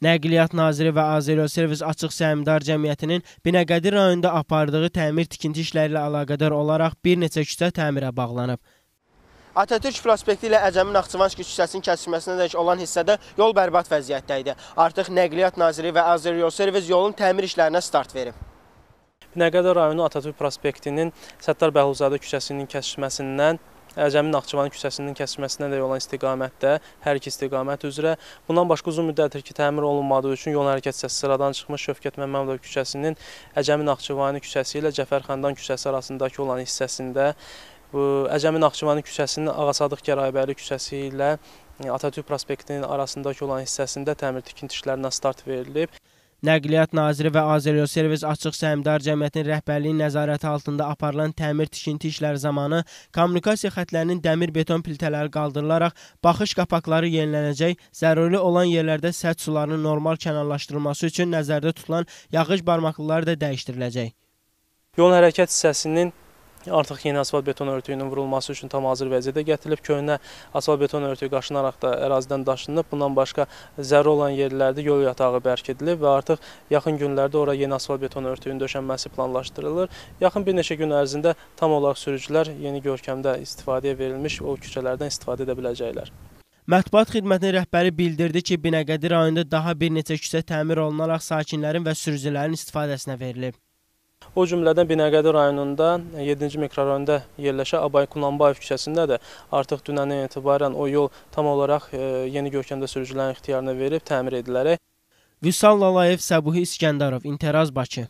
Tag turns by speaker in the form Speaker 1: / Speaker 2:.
Speaker 1: Nəqliyyat Naziri və Azeryolservis Açıq Səhmdar Cəmiyyətinin Binəqədi rayonunda apardığı təmir tikinti işləri ilə əlaqədar olaraq bir neçə küçə təmirə bağlanıb. Atatürk prospekti ilə Əcəmi Naxçıvanski küçəsinin kəsişməsinədək olan hissədə yol bərbad vəziyyətdə idi. Artıq Nəqliyyat Naziri və Azeryolservis yolun təmir işlərinə start verib.
Speaker 2: Binəqədi rayonu Atatürk prospektinin Səttar Bəhlulzadə küçəsinin kəsişməsindən Əcəmi Naxçıvan küçəsinin kəsişməsinə dək olan istiqamətdə, hər iki istiqamət üzrə. Bundan başqa uzun müddətdir ki, təmir olunmadığı üçün yol hərəkət hissəsi sıradan çıxmış Şövkət Məmmədov küçəsinin Əcəmi Naxçıvani küçəsi ilə Cəfər Xandan küçəsi arasındakı olan hissəsində, bu Əcəmi Naxçıvani küçəsinin Ağasadıq Gəraybəli küçəsi ilə Atatürk prospektinin arasındakı olan hissəsində təmir tikinti işlərinə start verilib.
Speaker 1: Nəqliyyat Naziri və Azeryolservis Açıq Səhmdar Cəmiyyətinin rəhbərliyinin nəzarəti altında aparılan təmir tikinti işləri zamanı kommunikasiya xətlərinin dəmir beton plitələri qaldırılaraq baxış qapaqları yenilənəcək, zəruri olan yerlərdə sədd sularının normal kənarlaşdırılması üçün nəzərdə tutulan yağış barmaqlıları da dəyişdiriləcək.
Speaker 2: Yol hərəkət hissəsinin artıq yeni asfalt beton örtüyünün vurulması üçün tam hazır vəziyyətə gətirilib. Köhnə asfalt beton örtüyü qaşınaraq da ərazidən daşınıb. Bundan başqa zəruri olan yerlərdə yol yatağı bərkidilib və artıq yaxın günlərdə ora yeni asfalt beton örtüyünün döşənməsi planlaşdırılır. Yaxın bir neçə gün ərzində tam olaraq sürücülər yeni görkəmdə istifadəyə verilmiş o küçələrdən istifadə edə biləcəklər.
Speaker 1: Mətbuat xidmətinin rəhbəri bildirdi ki, Binəqədi rayonunda daha bir neçə küçə təmir olunaraq sakinlərin və sürücülərin istifadəsinə verilib.
Speaker 2: O cümlədən Binəqədi rayonunda 7-ci mikrorayonda yerləşən Abay Kunanbayev küçəsində də artıq dünəndən etibarən o yol tam olaraq yeni görkəmdə sürücülərin ixtiyarına verilib, təmir edilərək.
Speaker 1: Vüsal Lalayev, Səbuhi İskəndərov, İnteraz, Bakı.